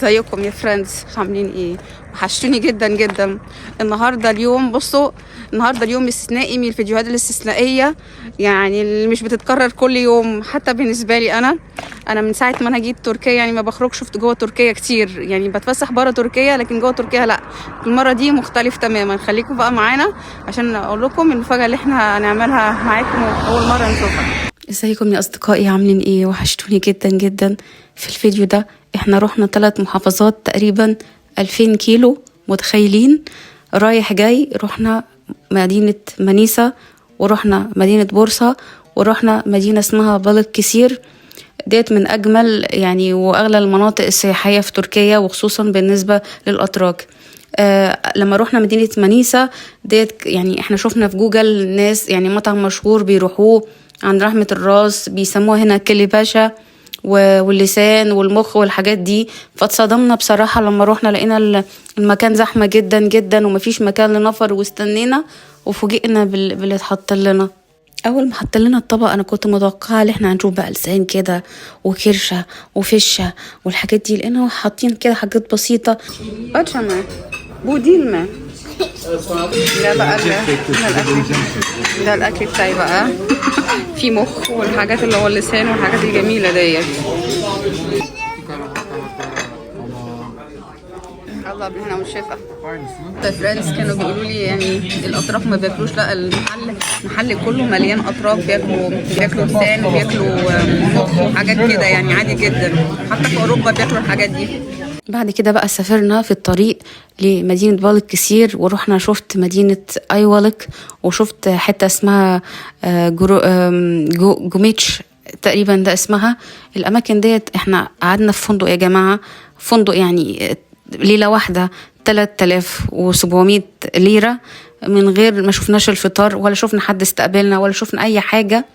ازيكم يا friends، عاملين ايه؟ وحشتوني جدا جدا. النهارده اليوم، بصوا، النهارده اليوم استثنائي من الفيديوهات الاستثنائية، يعني اللي مش بتتكرر كل يوم. حتى بالنسبة لي انا من ساعة ما انا جيت تركيا يعني ما بخرجش في جوه تركيا كتير، يعني بتفسح بره تركيا لكن جوه تركيا لا. المرة دي مختلف تماما. خليكم بقى معانا عشان اقول لكم المفاجاة اللي احنا هنعملها معاكم اول مرة نشوفها. ازيكم يا اصدقائي، عاملين ايه؟ وحشتوني جدا جدا. في الفيديو ده احنا رحنا 3 محافظات تقريبا 2000 كيلو، متخيلين؟ رايح جاي. رحنا مدينة مانيسا، ورحنا مدينة بورصة، ورحنا مدينة اسمها بالك كسير. ديت من أجمل يعني وأغلى المناطق السياحية في تركيا، وخصوصا بالنسبة للأتراك. لما روحنا مدينة مانيسا ديت، يعني احنا شفنا في جوجل ناس، يعني مطعم مشهور بيروحوه عند رحمة الراس، بيسموها هنا كلي باشا، واللسان والمخ والحاجات دي. فاتصدمنا بصراحة لما روحنا لقينا المكان زحمة جدا جدا ومفيش مكان لنفر، واستنينا وفوجئنا باللي اتحط لنا. اول ما حط لنا الطبق انا كنت متوقعه ان احنا هنشوف بقى لسان كده وكرشه وفشه والحاجات دي، لقينا حاطين كده حاجات بسيطة. Paça mı؟ Bu değil mi؟ ده بقى ده الاكل، ده الاكل بتاعي بقى، في مخ والحاجات اللي هو اللسان والحاجات الجميلة ديت. الله بالهنا والشفا. friends كانوا بيقولوا لي يعني الاتراك ما بياكلوش، لا، المحل محل كله مليان اتراك، بياكلوا لسان وبياكلوا مخ وحاجات كده، يعني عادي جدا، حتى في اوروبا بياكلوا الحاجات دي. بعد كده بقى سافرنا في الطريق لمدينة بالك كسير، ورحنا شفت مدينة ايوالك، وشفت حتة اسمها جوميتش تقريبا ده اسمها. الأماكن ديت احنا قعدنا في فندق يا جماعة، فندق يعني ليلة واحدة 3700 ليرة، من غير ما شفناش الفطار ولا شفنا حد استقبلنا ولا شفنا أي حاجة.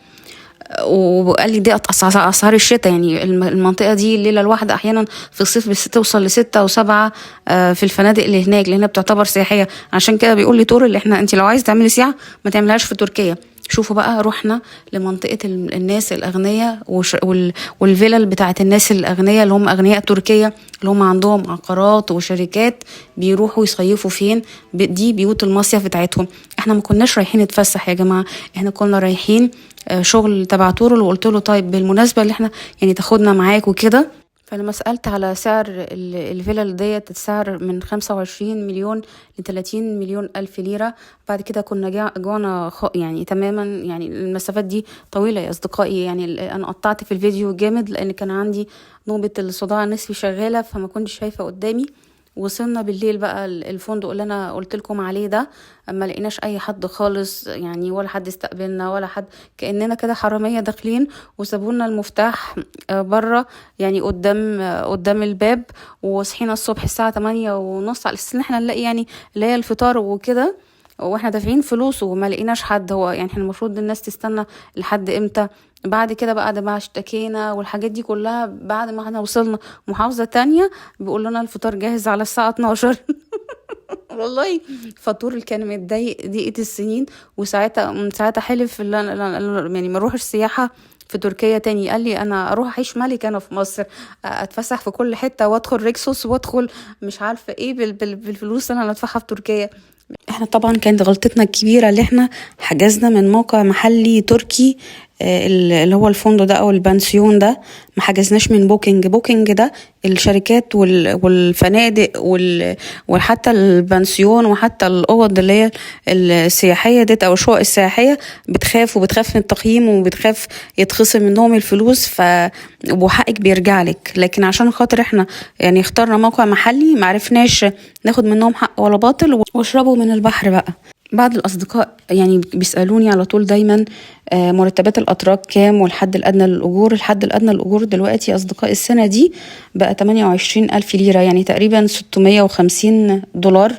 وقال لي دي اسعار الشتاء، يعني المنطقة دي الليلة الواحدة احيانا في الصيف بس توصل ل6 و7 في الفنادق اللي هناك، لانها بتعتبر سياحيه. عشان كده بيقول لي تور اللي احنا انت لو عايز تعملي سياحة ما تعملهاش في تركيا. شوفوا بقى، رحنا لمنطقه الناس الاغنياء والفلل بتاعت الناس الاغنياء اللي هم اغنياء تركيا، اللي هم عندهم عقارات وشركات، بيروحوا يصيفوا فين؟ دي بيوت المصيف بتاعتهم. احنا ما كناش رايحين نتفسح يا جماعة، احنا كنا رايحين شغل تبع تورل. وقلت له طيب بالمناسبة اللي احنا يعني تاخدنا معاك وكده. فلما سألت على سعر الفيلل ديت، السعر من 25 مليون ل30 مليون ألف ليرة. بعد كده كنا جوعنا يعني تماما، يعني المسافات دي طويلة يا أصدقائي، يعني أنا قطعت في الفيديو جامد لأن كان عندي نوبة الصداع النصفي شغالة، فما كنتش شايفة قدامي. وصلنا بالليل بقى الفندق اللي انا قلت لكم عليه ده، ما لقيناش اي حد خالص، يعني ولا حد استقبلنا ولا حد، كاننا كده حرامية داخلين، وسابولنا المفتاح بره، يعني قدام الباب. وصحينا الصبح الساعة 8:30 على اساس ان احنا نلاقي يعني اللي هي الفطار وكده، واحنا دافعين فلوس وما لقيناش حد. هو يعني احنا المفروض الناس تستنى لحد امتى؟ بعد كده بعد ما اشتكينا والحاجات دي كلها، بعد ما احنا وصلنا محافظة تانية، بيقول لنا الفطار جاهز على الساعة 12. والله فطور اللي كان متضايق ضيقة السنين. وساعتها من ساعتها حلف يعني ما اروحش سياحة في تركيا تاني. قال لي انا اروح اعيش ملك انا في مصر، اتفسح في كل حتة وادخل ريكسوس وادخل مش عارفة ايه بالفلوس اللي انا ادفعها في تركيا. احنا طبعا كانت غلطتنا الكبيرة اللي احنا حجزنا من موقع محلي تركي، اللي هو الفندق ده او البنسيون ده، ما حجزناش من بوكينج. بوكينج ده الشركات والفنادق وحتى البنسيون وحتى الاوض اللي هي السياحية ديت او الشقق السياحية بتخاف، وبتخاف من التقييم وبتخاف يتخصم منهم الفلوس، وحقك بيرجع لك. لكن عشان خاطر احنا يعني اخترنا موقع محلي، معرفناش ناخد منهم حق ولا باطل، واشربوا من البحر بقى. بعض الأصدقاء يعني بيسألوني على طول دايما، مرتبات الأتراك كام والحد الأدنى للأجور. الحد الأدنى للأجور دلوقتي يا أصدقائي السنة دي بقى 28 ألف ليرة، يعني تقريبا 650 دولار.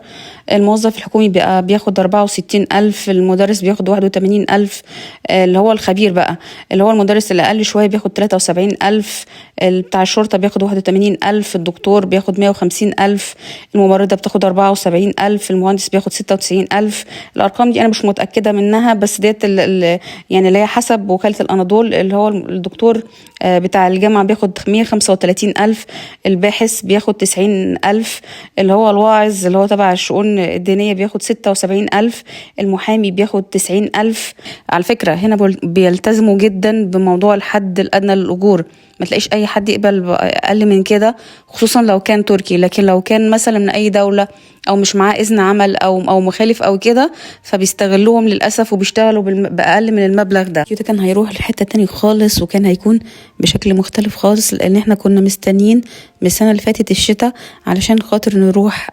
الموظف الحكومي بقى بياخد 64 ألف، المدرس بياخد 81 ألف، اللي هو الخبير بقى اللي هو المدرس اللي أقل شوية بياخد 73 ألف. بتاع الشرطة بياخد 81,000، الدكتور بياخد 150,000، الممرضة بتاخد 74,000، المهندس بياخد 96,000. الأرقام دي أنا مش متأكدة منها، بس ديت يعني اللي هي حسب وكالة الأناضول. اللي هو الدكتور بتاع الجامعة بياخد 135,000، الباحث بياخد 90,000، اللي هو الواعظ اللي هو تبع الشؤون الدينية بياخد 76,000، المحامي بياخد 90,000. على فكرة هنا بيلتزموا جدا بموضوع الحد الأدنى للأجور، ما تلاقيش أي حد يقبل بأقل من كده، خصوصا لو كان تركي. لكن لو كان مثلا من أي دولة أو مش معاه إذن عمل أو مخالف أو كده، فبيستغلوهم للأسف وبيشتغلوا بأقل من المبلغ ده. كده كان هيروح لحتة تاني خالص، وكان هيكون بشكل مختلف خالص، لأن احنا كنا مستنيين من السنة اللي فاتت الشتاء علشان خاطر نروح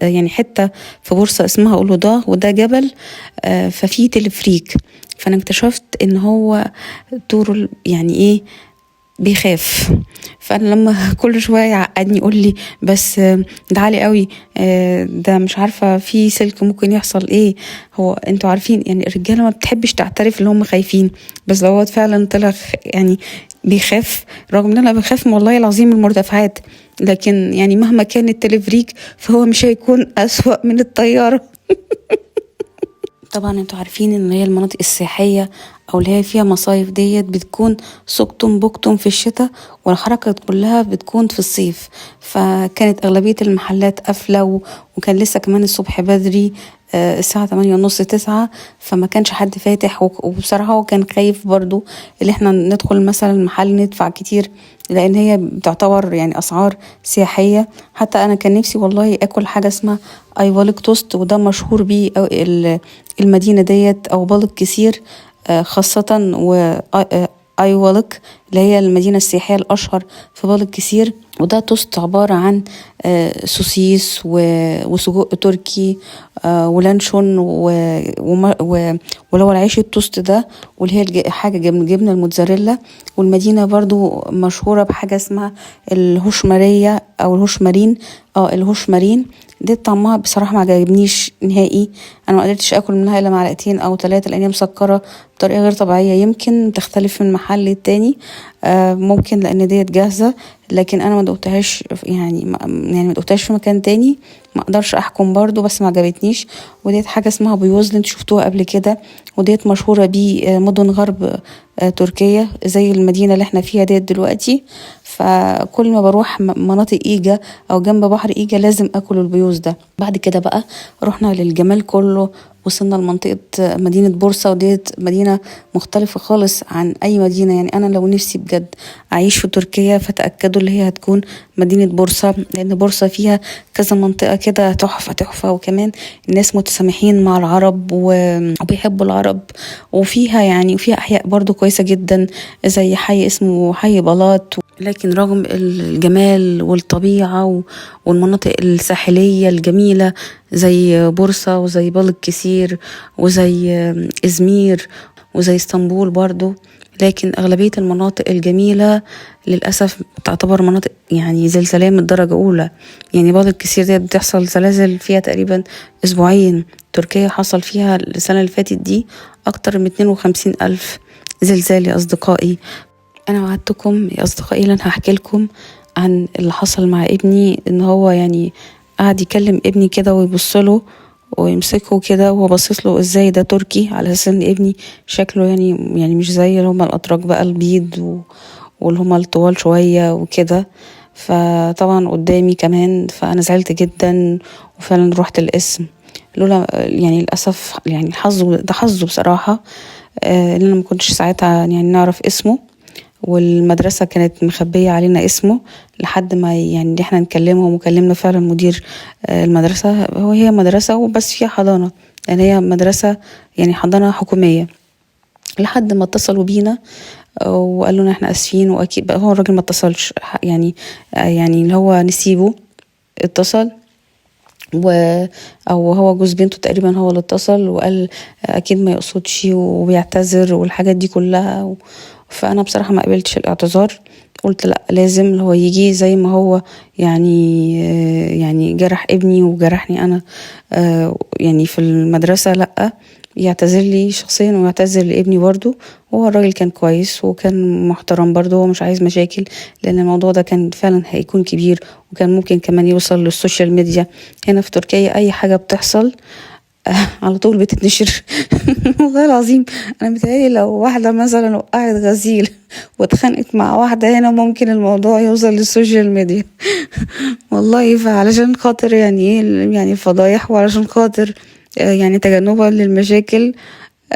يعني حتة في بورصة اسمها أولوداغ، وده جبل، ففي تلفريك. فأنا اكتشفت إن هو طول يعني إيه بيخاف، فانا لما كل شوية يعقدني يقول لي بس ده عالي قوي، ده مش عارفه في سلك ممكن يحصل ايه. هو انتوا عارفين يعني الرجالة ما بتحبش تعترف ان هم خايفين، بس لو هو فعلا طلع يعني بيخاف، رغم ان انا بخاف والله العظيم من المرتفعات، لكن يعني مهما كان التلفريك فهو مش هيكون اسوأ من الطيارة. طبعا انتوا عارفين ان هي المناطق السياحية او اللي هي فيها مصايف ديت بتكون سكتم بكتم في الشتاء، والحركة كلها بتكون في الصيف، فكانت اغلبية المحلات قافلة، وكان لسه كمان الصبح بدري، الساعة 8:30 9، فما كانش حد فاتح، وبصراحة هو كان خايف برضو اللي احنا ندخل مثلا المحل ندفع كتير، لان هي بتعتبر يعني اسعار سياحية. حتى انا كان نفسي والله اكل حاجة اسمها ايفاليك توست، وده مشهور بيه أو المدينة ديت او بالك كثير، خاصة و ايوالك اللي هي المدينة السياحية الأشهر في بالك كثير. وده توست عبارة عن سوسيس وسجق تركي، ولانشون ولو العيش التوست ده، واللي هي حاجة جبنة الموتزاريلا. والمدينة برضو مشهورة بحاجة اسمها الهوشمارية أو الهوشمارين، الهوشمارين دي طعمها بصراحة ما عجبنيش نهائي، أنا ما قدرتش أكل منها إلا معلقتين أو 3 لأن هي مسكرة بطريقة غير طبيعية. يمكن تختلف من محل للتاني، ممكن لأن ديت جاهزة، لكن أنا ما دقتهاش يعني ما دقتهاش في مكان تاني، ما أقدرش أحكم برضو، بس ما عجبتنيش. وديت حاجة اسمها بيوز اللي انتوا شفتوها قبل كده، وديت مشهورة بيه مدن غرب تركيا زي المدينة اللي احنا فيها ديت دلوقتي. فكل ما بروح مناطق إيجا أو جنب بحر إيجا لازم أكل البيوز ده. بعد كده بقى رحنا للجمال كله، وصلنا لمنطقة مدينة بورصة، وديت مدينة مختلفة خالص عن أي مدينة. يعني أنا لو نفسي بجد أعيش في تركيا فتأكدوا اللي هي هتكون مدينة بورصة، لأن بورصة فيها كذا منطقة كده تحفة تحفة، وكمان الناس متسامحين مع العرب وبيحبوا العرب، وفيها يعني وفيها أحياء برضو كويسة جدا زي حي اسمه حي بلاط. لكن رغم الجمال والطبيعة والمناطق الساحلية الجميلة زي بورصة وزي بالك كثير وزي إزمير وزي اسطنبول برضو، لكن أغلبية المناطق الجميلة للأسف تعتبر مناطق يعني زلزالية من الدرجة أولى. يعني بالك كثير دي بتحصل زلازل فيها تقريبا أسبوعين. تركيا حصل فيها السنة اللي فاتت دي أكتر من 52,000 زلزال يا أصدقائي. أنا وعدتكم يا أصدقائي لأن هحكي لكم عن اللي حصل مع ابني، إن هو يعني قعد يكلم ابني كده ويبص له ويمسكه كده وهو باصص له ازاي ده تركي، على اساس ان ابني شكله يعني مش زي اللي هما الاتراك بقى البيض واللي هما الطوال شوية وكده. فطبعا قدامي كمان، فانا زعلت جدا وفعلا روحت القسم، لولا يعني للاسف يعني حظه ده حظه بصراحة، ان انا ما كنتش ساعتها يعني نعرف اسمه، والمدرسة كانت مخبية علينا اسمه لحد ما يعني احنا نكلمهم، وكلمنا فعلا مدير المدرسة. هو هي مدرسة وبس فيها حضانة، يعني هي مدرسة يعني حضانة حكومية، لحد ما اتصلوا بينا وقالوا لنا احنا اسفين. واكيد بقى هو الراجل ما اتصلش، يعني اللي هو نسيبه اتصل، او هو جوز بنته تقريبا هو اللي اتصل وقال اكيد ما يقصدش وبيعتذر والحاجات دي كلها. فانا بصراحة ما قبلتش الاعتذار، قلت لا لازم اللي هو يجي زي ما هو يعني جرح ابني وجرحني انا يعني في المدرسة، لا يعتذر لي شخصيا ويعتذر لابني برضو. وهو الراجل كان كويس وكان محترم برضو، هو مش عايز مشاكل، لان الموضوع ده كان فعلا هيكون كبير وكان ممكن كمان يوصل لل social media. هنا في تركيا اي حاجة بتحصل على طول بتتنشر. والله العظيم انا متهيألي لو واحدة مثلا وقعت غسيل واتخانقت مع واحدة هنا ممكن الموضوع يوصل لل social media. والله. فعلشان خاطر يعني ايه، يعني الفضايح، وعلشان خاطر يعني تجنبا للمشاكل،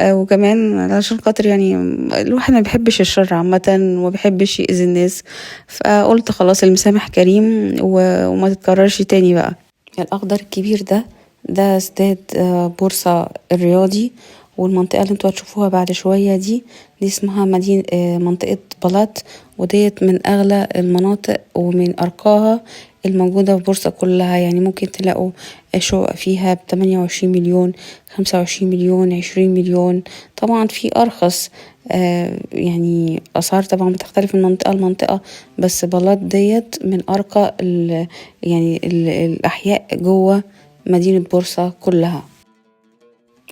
وكمان علشان خاطر يعني الواحد ما بيحبش الشر عامة وما بيحبش يأذي الناس، فقلت خلاص المسامح كريم وما تتكررش تاني بقى. الأخضر الكبير ده استاد بورصة الرياضي، والمنطقة اللي انتوا هتشوفوها بعد شوية دي اسمها مدينة، منطقة بلاط، وديت من أغلى المناطق ومن أرقاها الموجودة في بورصة كلها. يعني ممكن تلاقوا شقق فيها ب28 مليون، 25 مليون، 20 مليون. طبعا في أرخص، يعني أسعار طبعا بتختلف من منطقة لمنطقة، بس بلاط ديت من أرقى يعني الأحياء جوه مدينة بورصة كلها.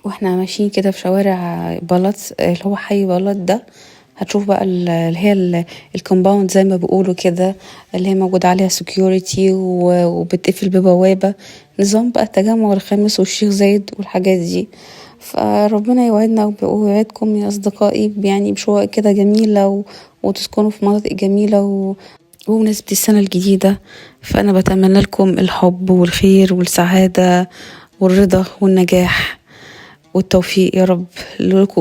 واحنا ماشيين كده في شوارع بلاط اللي هو حي بلاط ده، هتشوف بقى اللي هي ال compound زي ما بيقولوا كده، اللي هي موجود عليها security وبتقفل ببوابة، نظام بقى التجمع الخامس والشيخ زايد والحاجات دي. فربنا يوعدنا ويوعدكم يا أصدقائي يعني بشقق كده جميلة وتسكنوا في مناطق جميلة وبمناسبة السنة الجديدة، فأنا بتمنى لكم الحب والخير والسعادة والرضا والنجاح والتوفيق يا رب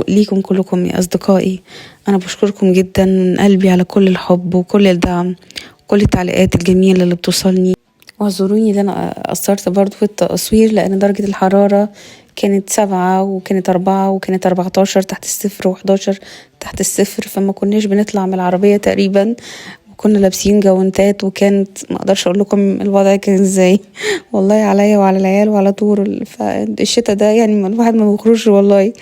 ليكم كلكم يا أصدقائي. أنا بشكركم جدا من قلبي على كل الحب وكل الدعم وكل التعليقات الجميلة اللي بتوصلني. واعذروني ان انا قصرت برضو في التصوير، لان درجة الحرارة كانت 7 وكانت 4 وكانت 14 تحت الصفر و11 تحت الصفر، فما كناش بنطلع من العربية تقريبا، وكنا لابسين جوانتات، وكانت ما اقدرش اقول لكم الوضع كان ازاي. والله عليا وعلى العيال وعلى طول. فالشتا ده يعني الواحد ما بيخرجش والله.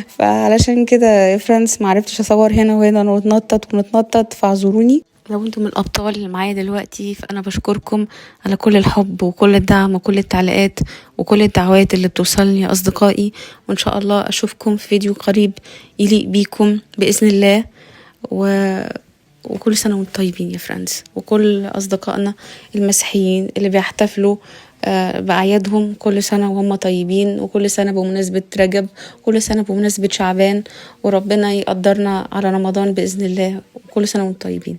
فعلشان كده يا friends ما عرفتش اصور هنا وهنا ونتنطط ونتنطط، فاعذروني. لو انتم من الابطال اللي معايا دلوقتي فانا بشكركم على كل الحب وكل الدعم وكل التعليقات وكل الدعوات اللي بتوصلني يا اصدقائي، وان شاء الله اشوفكم في فيديو قريب يليق بيكم باذن الله. وكل سنة وانتم طيبين يا friends، وكل أصدقائنا المسيحيين اللي بيحتفلوا بأعيادهم كل سنة وهم طيبين، وكل سنة بمناسبة رجب، وكل سنة بمناسبة شعبان، وربنا يقدرنا على رمضان بإذن الله. وكل سنة وانتم طيبين.